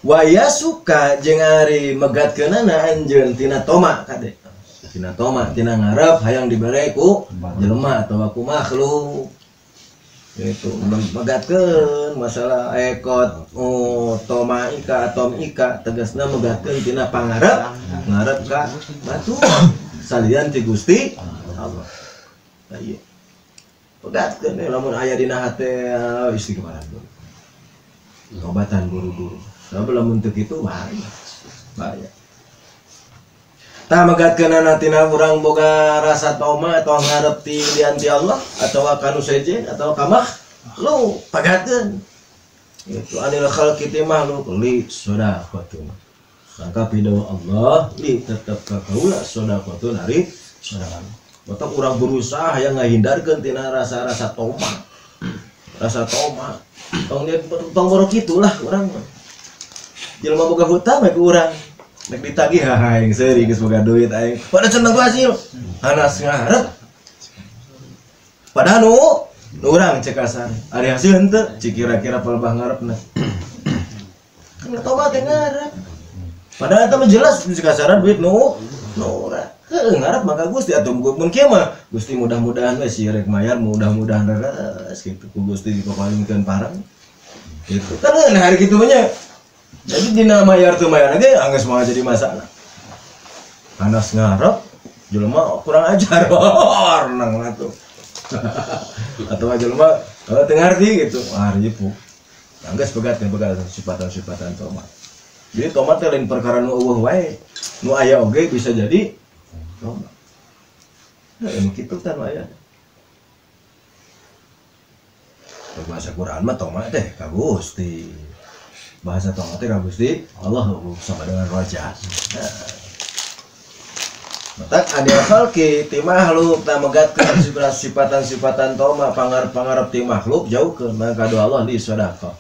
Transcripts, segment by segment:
Waya suka jeung ari megatkeunana anjeun tina toma kade. Tina toma tina ngarep hayang dibere ku jelema atawa ku makhluk. Itu megatkeun masalah ekot toma ika atom ika tegasna megatkeun tina pangarep ngarep ka batur salian ti Gusti Allah. Tah ieu. Pegatkeun lamun aya dina hate istighfaran dulu. Tobatan buru-buru. Sebab lamun teu kitu bahaya. Bahaya. Tah megatkeunana tina urang boga rasa toma atau ngarep ti lian ti Allah atawa ka nu sejen atawa ka makhluk pegatkeun. Itu anil khalqi ti makhluk li sedaqatun. Maka pidawa Allah li tetep ka kaula sedaqatun ari sedekah. Matak urang berusaha yang ngahindarkeun tina rasa-rasa toma. Rasa toma. Tong tong borok kitulah urang mah. Jelema boga hutang we ku urang. Nek ditagih aing seuri geus boga duit aing. Padahal cenah hasil. Hanas ngarep. Padahal nu urang cek kasar. Ari hasil henteu cik kira-kira palebah ngarepna. Kan toma teh ngarep. Padahal eta mah jelas cek kasaran duit nu urang. Heuh ngarep maka Gusti atuh mun kieu mah Gusti mudah-mudahan we si rek mayar mudah-mudahan reres kitu ku Gusti dipapalingkeun parang. Gitu. Kan hari kitu mah nya. Jadi dina mayar teu mayar ge anggeus moal jadi masalah. Panas ngarep jelema kurang ajar nang atuh. Atau jelema teu ngarti gitu. Wah ripuh. Anggeus pegatkeun pegat sifatan-sifatan toma. Jadi toma teh lain perkara nu eueuh wae. Nu aya oge bisa jadi toma. Nah, nu kitu tah nu aya. Bahasa Quran mah toma teh ka Gusti. Bahasa toma teh ka Gusti Allah sama dengan raja. Nah. Matak anil khalqi ti makhluk ta megatkeun sifatan-sifatan toma pangarep-pangarep ti makhluk jauhkeun maka doa Allah di sedekah.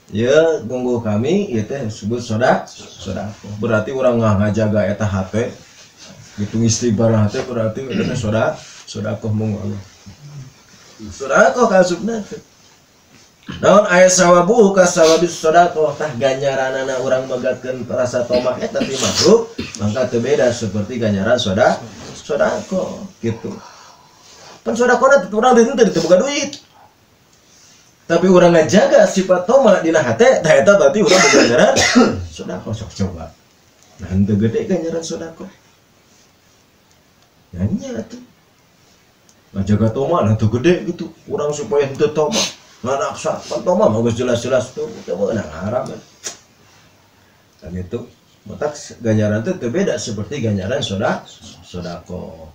Ya gungguh kami ieu teh disebut sedekah. Berarti urang ngajaga eta hate gitu istighfar hate berarti eta sedekah mung Allah. Sedekah kasupna teh. Naon aya sawabu ka sawabis sedekah tah ganjaranana urang megatkeun rasa toma eta ti makhluk mangka teu beda seperti ganjaran sedekah gitu. Pan sedekahna urang teu boga duit. Tapi urang ngajaga sifat toma dina hate tah eta berarti urang boga ganjaran sedekah sok coba. Nah henteu gede ganjaran sedekah. Nya atuh. Ngajaga toma nah teu gede gitu urang supaya henteu toma. Nganaksa pan toma mah geus jelas-jelas tuh teu meunang haram. Kan itu matak ganjaran teh teu beda seperti ganjaran sedekah.